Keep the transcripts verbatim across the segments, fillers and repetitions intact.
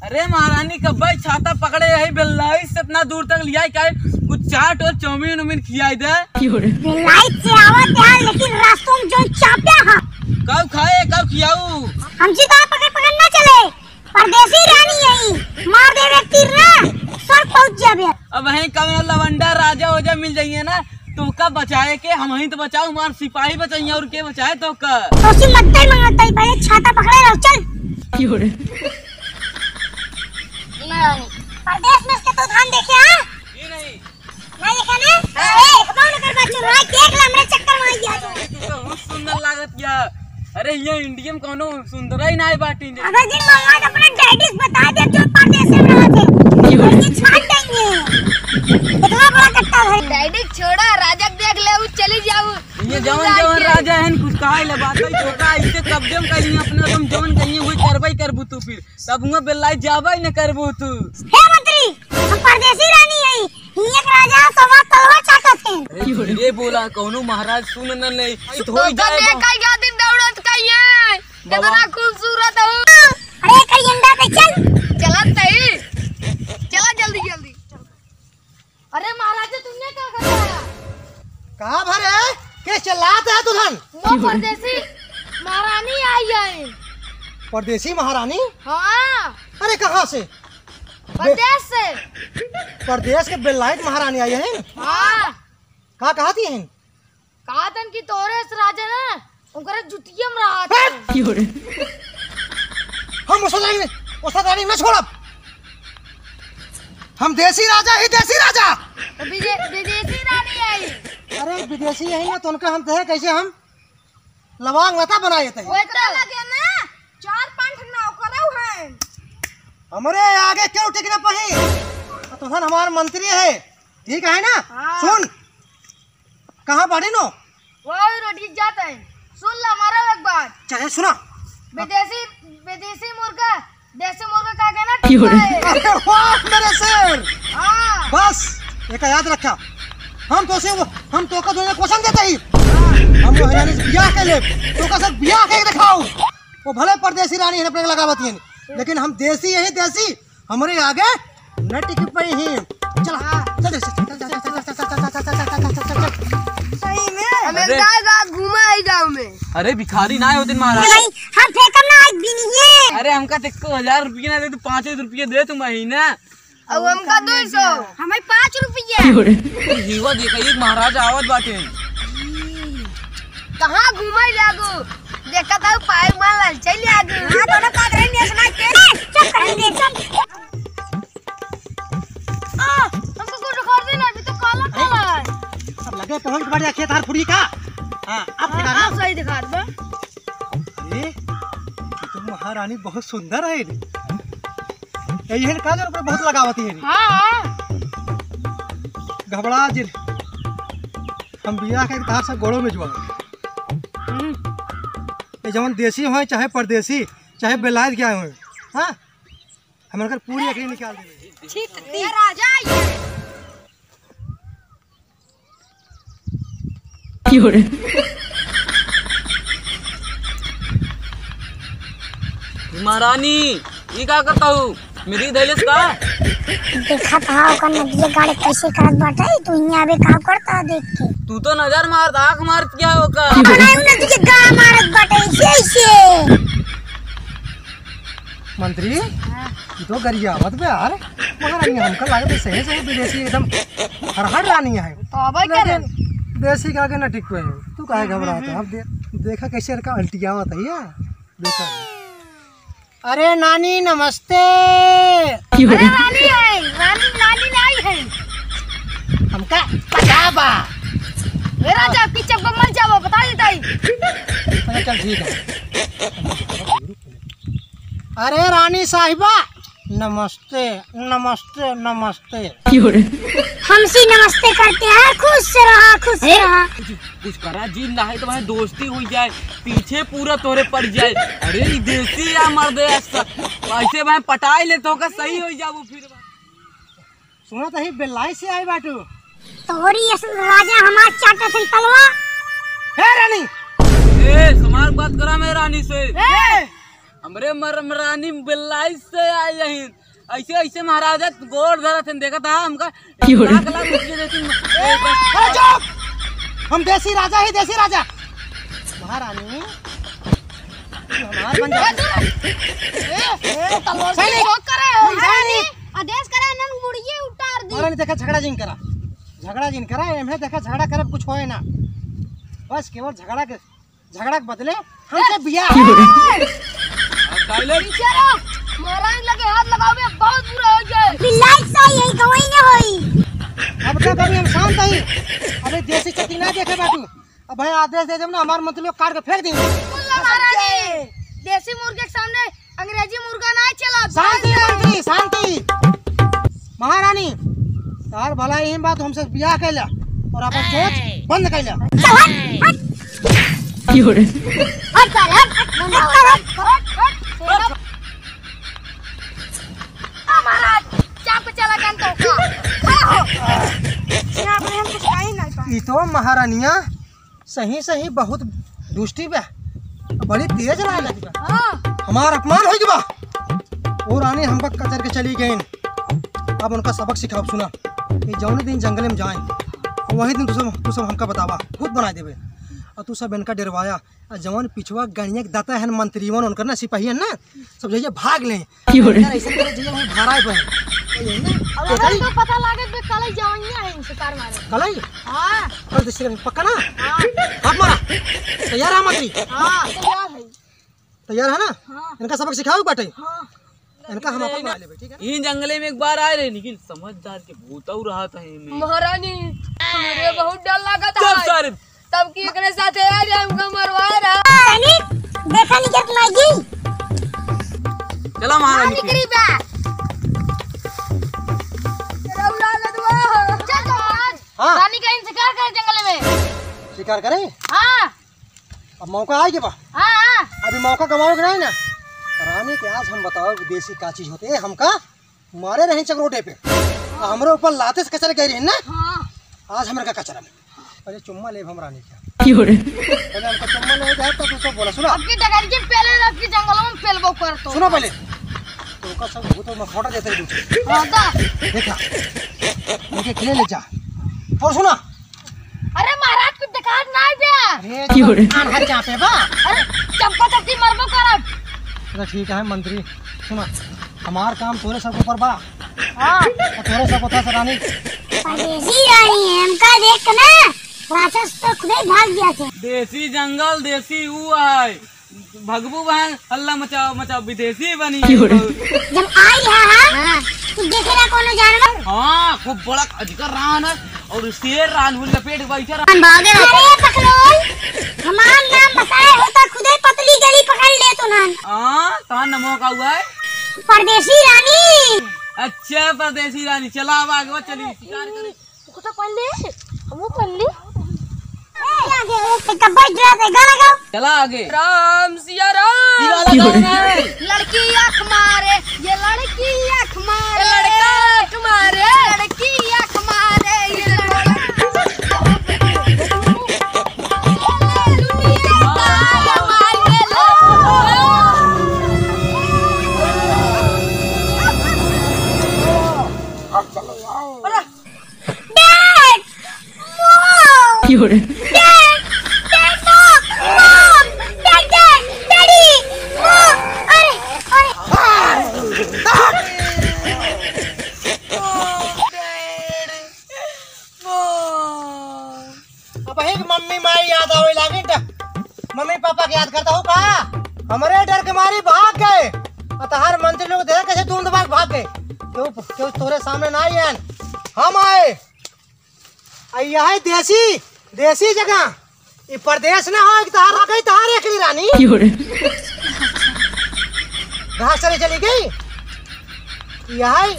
अरे महारानी, कब्बे छाता पकड़े रही, बेल्लाइस से इतना दूर तक लियाई, काहे कुछ चाट और चाउमीन उमीन खियाई दे। बेल्लाइस से आवत है, लेकिन रास्तों में जो चाप्या है। काऊ खाए, काऊ खियाऊ? हमसे तो पकड़ पकड़ ना चले, परदेसी रानी यही, मार देबे तीर ना, स्वर्ग पहुँच जाबे। अब वहीं कौनो लवंडा राजा ओजा मिल जाइए ना, तोहका बचाए के, हमहीं तो बचाऊ, हमार सिपाही बचाइए, और के बचाए तोहका? तो उसी मत्ते मंगत है, पहले छाता पकड़े रहो, चल। परदेस में इसके तो धान देखे, हाँ? ये नहीं। नहीं देखे ना? ए, देखबो न करबा चुनवा, देख ले हमरे चक्कर में आ गया तू। तू तो बहुत सुंदर लागत या। अरे, ये इंडिया में कौनो सुंदर ही ना बाटी ने। अगर जिन मंगवा तो अपने डैडी से बता दे जो परदेस में रहत है। ये छाट देंगे। इतना बड़ा कट्टा है। डैडी छोड़ा, राजा के देख ले, वो चली जाऊ। ये जवन जवन राजा है, कुछ कहा ले बात है, छोटा इसे कब्जे में कर लिए अपने, तुम जवन कहिए वही करवाई करबू तू फिर। तब हुआ बेल्लाई जाबे न करबू तू। हे मंत्री, हम परदेसी रानी है, हियां के राजा सवा तलवा चाटत हैं। अरे धीरे बोला, कौनो महाराज सुन न ले। तो होई जाए कई, कई दिन दौड़त कई है, बाबा। कितना खूबसूरत हो। अरे करियंदा पे चल। चलत नहीं। चला जल्दी जल्दी। अरे महाराजा, तुमने क्या कर रहा है? कहाँ भरे? के चिल्लात है तुधन? वो परदेसी महारानी आई है। परदेसी महारानी? हाँ। अरे कहाँ से? परदेस से। परदेस के बेल्लाइत महारानी आई है? हाँ। का कहत ही हैं? कहत हैं कि तोरे से राजा ना, उनकरे जुतिया में रहत हैं। हम उस रानी, उस रानी न छोड़ब। हम देसी राजा ही देसी राजा। तो विदे-, विदेशी रानी आई। अरे विदेशी यही ना, तो उनका हम तहे कैसे हम लवांग लता बनाए तहे। वो तो लगे ना, चार पांच नौकरऊ हैं। हमरे आगे क्यों टिक न पाई? तो हमार मंत्री है, ठीक है ना? हाँ। सुन, कहाँ बाड़ी नो? वो रोटी जात है। सुन ला हमारा एक बात। चाहे सुना। विदेशी, विदेशी मुर्गा, देसी मुर्गा का कहना क्यों रे? ठीक है। अरे वाह मेरे शेर। हाँ। बस, एक याद रखा। हम तो से, हम तो का दो क्वेश्चन देते ही। हम वो हरियाणा से ब्याह के ले, तो का सब ब्याह के दिखाओ। वो भले परदेसी रानी है, अपने लगावत है, लेकिन हम देसी यही देसी। हमरे आगे न टिक पाई ही। चला, चल, चल, चल। सही में? हमें अरे। गाय गाय घूमा है गाँव में। अरे भिखारी ना हो दिन महाराज। भाई, हम फेंकम ना आज भी नहीं है। अरे हमका तो एको हजार रुपया ना दे, तू पाँच रुपया दे तू महीना। अब हमका दो सौ। हमें पाँच रुपया। तू हीवा देखा, एक महाराज आवत बाटे। कहाँ घूमे लागो? देखा था पाए मार लाल चल लागो। हाँ, दोनों पात्र हैं, ये सुना के। चुप कर दे, चुप। आ, हमको कुछ दिखा दे ना, अभी तो काला काला है। अब लगे पहुंच बढ़ जा खेत हर फुड़ी का। हाँ, अब हाँ, दिखा अब दो। सही दिखा दो। अरे, ये तो महारानी बहुत सुंदर है रे। यही है ना, का जरूरत बहुत लगावती है रे। हाँ, हाँ। घबरा जिन। हम बियाह के तार सब गोड़ों में जुआ। हम्म। ये जवन देसी होए चाहे परदेसी, चाहे बेलायत गया होए, हाँ? हम इनकर पूरी अकड़ी निकाल देंगे। छित ये राजा ये। क्यों रे? महारानी, ई का करता हूँ? मेरी धैलेस का? देखत हा ओकर नदिया गाड़े कैसे करत बाटे, तू हियाँ आवे का करता देख के? तू तो नजर मारत, आँख मारत क्या ओकर? बनायू नदिया गाड़ मारत बाटे, ऐसे, ऐसे। मंत्री, हाँ। ई तो गरियावत बे यार। महारानी हमका लागत है सही, सही विदेशी एकदम हरहर रानी है। तो अब क्या लेकिन देसी के आगे न टिक पाए। तू काहे घबरात है? अब दे-, देखा कैसे इनका अल्टियावत है यार। देखा। अरे नानी नमस्ते। अरे रानी है, रानी, नानी नहीं है। हमका पता बा। ए राजा, पीछे बम्बल जाओ, बता देता ही। अच्छा, चल ठीक है। अरे रानी साहिबा, नमस्ते, नमस्ते, नमस्ते। हमसे नमस्ते करते हैं, खुश रहा, खुश रहा। कुछ करा जी, ना है तो भाई दोस्ती हो जाए। पीछे पूरा तोरे पड़ जाए। अरे, ई देसी या मर्द है, ऐसा, ऐसे भाई पटाई ले तो का सही हो जाबू फिर। सुना तो ही बेलाई से आए बाटू। तोरी अस-, राजा हमार चाटा से तलवा। हे रानी। ए, समार बात करा मैं रानी से। ए! हमरे मरमरानी बिल्लाई से आए यहीं। ऐसे, ऐसे महाराजा गोड़ धरत हैं, देखत हा हमका। क्यों रे? लाख, लाख रुपये देती। ए, बस। अरे चुप! हम देसी राजा ही, देसी राजा। महारानी, तू हमार बन जा। ए, ए, तलवार से सैनिक! ठोक करे, महारानी! आदेश करे, इन्हन मुड़िए उतार दी। महारानी, देखा, झगड़ा जिन करा, झगड़ा जिन करा, एम्हे देखा, झगड़ा करब कुछ होए ना, बस केवल झगड़ा के, झगड़ा के बदले हमसे बियाह। अब डायलॉग। पीछे रहो, महारानी लगे हाथ लगाओगे, बहुत बुरा हो जाए। बिल्लाई सा यही गवाही न होई। अब का करी, हम शांत हई। अबे देसी चट्टी ना देखे बाटू। अब भाई आदेश दे देब ना, हमार मंत्री लोग काट के फेंक देंगे। बोला महारानी, देसी मुर्गे के सामने अंग्रेजी मुर्गा ना चला। शांति मंत्री, शांति। महारानी, तार भला यही बात, हमसे बियाह कैला और अपन सोच बंद कैला। चल हट, हट। क्यों रे? हट सारे, हट, हट, हट, हट, हट। ओ महाराज, चाप के चला गन तो का? हाँ हो। यहाँ पर हम कुछ खा ही नहीं पाए। ई तो महारानिया सही सही बहुत दुष्टी बा, बड़ी तेज रहा लगी बा। हाँ। हमार अपमान हो गया बा। वो रानी हमका कचर के चली गईन। अब उनका सबक सिखाओ, सुना। ये जौने दिन जंगल में जाए, वही दिन तू सब, तू सब हमका बतावा, भूत बनाए देवे। और तू सब इनका डरवाया। और जवन पिछवा गणिया के दाता है मंत्रीवन, उनकर ना सिपाही है ना, सब जइया भाग ले। क्यों रे? यार, ऐसे करे जइया वहीं भराए पर। अब तो पता लागे बे, कलई जवनिया है इनसे कार मारे। कलई? हाँ। कर दे सिर में पक्का ना? हाँ। हाथ मारा। तैयार है मंत्री? हाँ, तैयार है। तैयार है ना? हाँ। इनका सबक सिखाओ बाटे। हाँ। इनका हम अपन बना लेबे, ठीक है? ई जंगले में एक बार आए रहे, लेकिन समझदार के भूतऊ रहत है एमे। महारानी, हमरे बहुत डर लागत है। चुप सारे। तब की एकरे साथे आ जाए, हमका मरवा रहा। रानी, देखा नहीं क्या तुम्हारी जी? चला महारानी के। निकरी बा। रउला लदवा। चल तो महाराज, हाँ। रानी का शिकार करे जंगल में। शिकार करे? हाँ। अब मौका आए के बा। हाँ, हाँ। अभी मौका गवावे के नहीं ना। रानी के आज हम बताओ विदेशी का चीज होते, हमका मारे रही चकरोटे पे। आ हमरे ऊपर लाते से कचर गई रही ना। हाँ। आज हमरे का कचरा में। पहले चुम्मा लेब हम रानी के। क्यों रे? पहले हमका चुम्मा ले जाए तो तू सब बोला, सुना। अब की डगर के पहले, अब की जंगलों में पेलबो कर तो। सुना पहले। तो का सब भूत में फोटा देते हैं दूसरे। हाँ, दा। देखा। इनके खेले ले जा। और सुना। अरे महाराज, कुछ दिखात नाई बे। अरे, क्यों रे? कान हाथ चापे बा। अरे, चप्पा चप्पी मरबो करब। अच्छा, ठीक है मंत्री, सुना, हमार काम तोरे सब ऊपर बा। हाँ। और तोरे सब ऊपर से रानी। परदेसी रानी है, हमका देख के ना, राक्षस तो खुदे भाग गया थे। देसी जंगल, देसी ऊ है। भगबू बहन, हल्ला मचाओ, मचाओ, विदेशी बनी है। जब आई रहा है, हाँ। तू देखे ना कोनो जानवर? हाँ, खूब बड़ा अजगर रान है और शेर रान हुई लपेट बैठे रान। हम भागे रहे। अरे पकलोल, हमार नाम बताए होता, खुदे पतली गली पकड़ ले तू नान। हाँ, तार नमो का हुआ है? परदेसी रानी। अच्छा, परदेसी रानी, चला अब आगे चली, शिकार करी। तू तो पहले, हमहू पहले। ए, आगे, एक बैठ रहा था, गाना गाओ। चला आगे। राम सिया राम। ये वाला गाना है। लड़की आँख मारे, ये लड़की आँख मारे। लड़का आँख मारे। लड़की आँख मारे, ये लड़का। Dad! Mom! क्यों रे? Dad! Dad, no! Mom! Dad, Dad! Daddy! Mom! अरे, अरे! अब एक मम्मी माई याद आवे लागी त मम्मी पापा के याद करता हो का? हमरे डर के मारी भाग गए। आ तहार मंत्री लोग देख कैसे धूम दबा के भाग गए। क्यों, क्यों तोरे सामने ना आए? हम आए। आ यह है देसी, देसी जगह। ये परदेश ना हो, एक तहार आ गई तहार एकली रानी। क्यों रे? घास चरे चली गई। यह है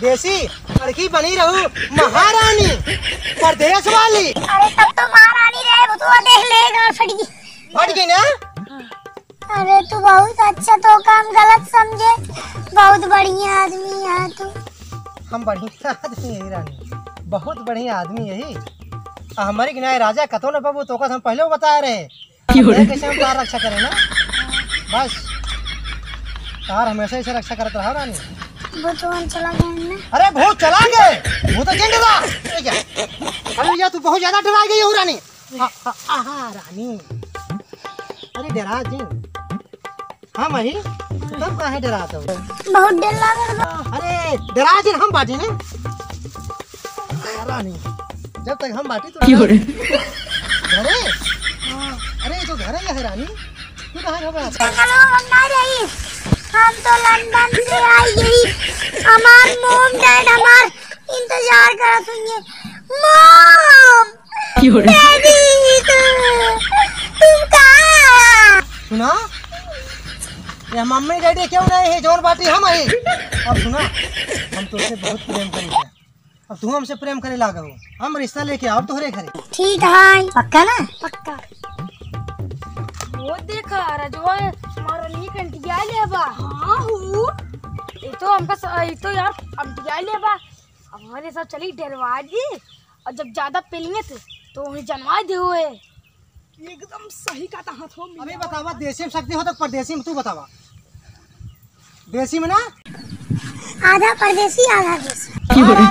देसी लड़की बनी रहू महारानी, परदेश वाली। अरे तब तो महारानी रहे, वो तो देख लेगा, फट गई। फट गई ना? अरे तू बहुत अच्छा, तो काम गलत समझे, बहुत बढ़िया आदमी है तू। हम बढ़िया आदमी यही रानी, बहुत बढ़िया आदमी यही। आ हमारी किनारे राजा कतो न बाबू, तो हम पहले वो बता रहे। क्यों रे? कैसे हम तार रक्षा करें ना? बस। तार हमेशा ऐसे रक्षा करत रहा रानी। भूतवन चला गए ना। अरे भूत चला गए, भूत के डरा। ये क्या? अरे भैया, तू बहुत ज्यादा डरा गई हो रानी। हाँ, हाँ, हाँ, हाँ, रानी। अरे डरा जी। हाँ माही, तब काहे डरात हो? बहुत डर लागत बा। अरे डरा जी, हम बाटी ने। रानी, जब तक हम बाटी तो क्यों रे? घरे? हाँ। अरे ये तो घरे ही है रानी। तू कहाँ घबरात है? चलो हम ना रही। हम तो लंदन से आई गई। हमार mom dad हमार इंतजार करत होंगे। Mom! क्यों रे? Daddy, तू, तुम कहाँ? सुना, ये मम्मी डैडी क्यों नहीं है, जौन बाटी हम है। अब सुना, हम तोसे बहुत प्रेम करी है। अब तू हमसे प्रेम करे लागे हो, हम रिश्ता लेके आओ तोहरे घरे। ठीक है। पक्का ना? पक्का। वो देखा, रजवा हमारा नी कंटिया ले बा। हाँ हूँ। ये तो हमका स-, ये तो यार कंटिया ले बा। अब हमारे सब चली डरवा दी। और जब ज्यादा पेलियत तो उन्हें जनवा दे हुए। एकदम सही कहत हो। अबे बतावा, देसी में शक्ति हो तो परदेसी में, तू बतावा। देसी में ना? आधा परदेसी, आधा देसी। क्यों रे?